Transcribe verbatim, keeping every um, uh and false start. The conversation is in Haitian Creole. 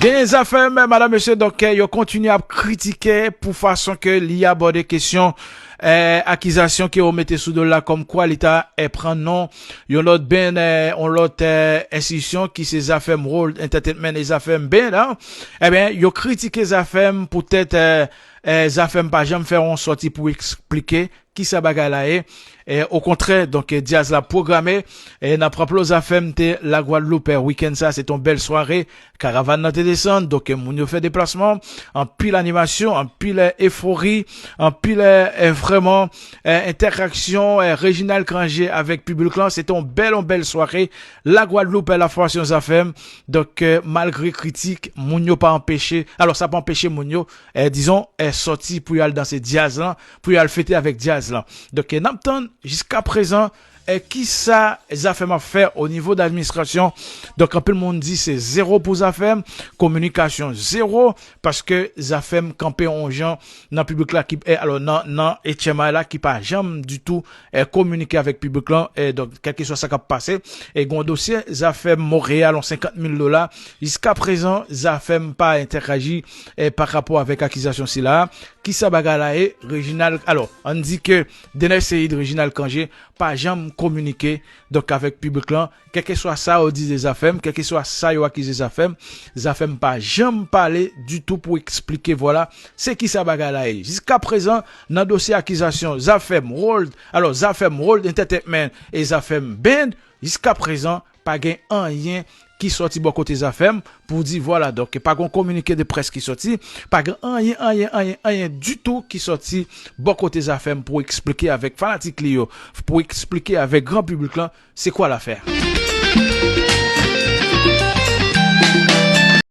Gen Zafèm, medam, mesye, donk, eh, yo kontinye ap kritike pou fason ke li abòde kesyon, eh, akizasyon ke yo mete sou do l la, kòmkwa li ta, eh, pran non yon lòt band, eh, yon lòt, eh, enstitisyon ki se Zafèm World Entertainment e Zafèm Band, hein. Ebyen, yo kritike Zafèm poutèt, eh, eh, Zafèm pa janm fè yon sòti pou eksplike kisa bagay la ye. E, okontrè, donk, e, djaz la pwograme. E, n ap raple w, Zafèm te Lagwadloup, e, wikenn sa, se te yon bèl sware. Karavàn nan te desann, donk, e, moun yo fè deplasman. Anpil animasyon, anpil, e, efori, anpil, e, e, vrèman, e, entèraksyon, e, Reginald Cangé avèk piblik lan. Se te yon bèl, yon bèl sware. Lagwadloup, e, la fondasyon Zafèm. Donk, e, malgre kritik, moun yo pa anpeche, alò, sa pa anpeche moun yo, e, dizon, e, sòti pou y al danse djaz lan, pou y al fete avèk djaz lan. Donk, e, n ap tann jiska prezan, e, kisa Zafèm ap fè o nivo d administrasyon. Donk, anpil moun di se zewo pou Zafèm, kominikasyon zewo, paske Zafèm kanpe yon jan nan piblik la ki, e, alò, nan, nan H M I la ki pa janm ditou, e, kominike avèk piblik lan, e, donk, kèlkeswa sa k ap pase, e, gen yon dosye Zafèm Monreyal, yon senkant mil dola, jiska prezan, Zafèm pa entèraji, e, pa rapò avèk akizasyon sila. Kisa bagay la ye, Reginald, alò, ann di ke Denè Seyid, Reginald Cangé, pa janm kominike, donk, avèk piblik lan, kèlkeswa sa yo di de Zafèm, kèlkeswa sa yo akize Zafèm, Zafèm pa janm pale ditou pou eksplike, vwala, se kisa bagay la ye. Jiska prezan, nan dosye akizasyon Zafèm World, alò, Zafèm World Entertainment e Zafèm Band, jiska prezan, pa gen anyen ki sòti bò kote Zafèm pou di, vwala, donk, pa gen kominike de près ki sòti, pa gen anyen, anyen, anyen, anyen ditou ki sòti bò kote Zafèm pou eksplike avèk fanatik li yo, pou eksplike avèk gran piblik lan, se kwa lafè.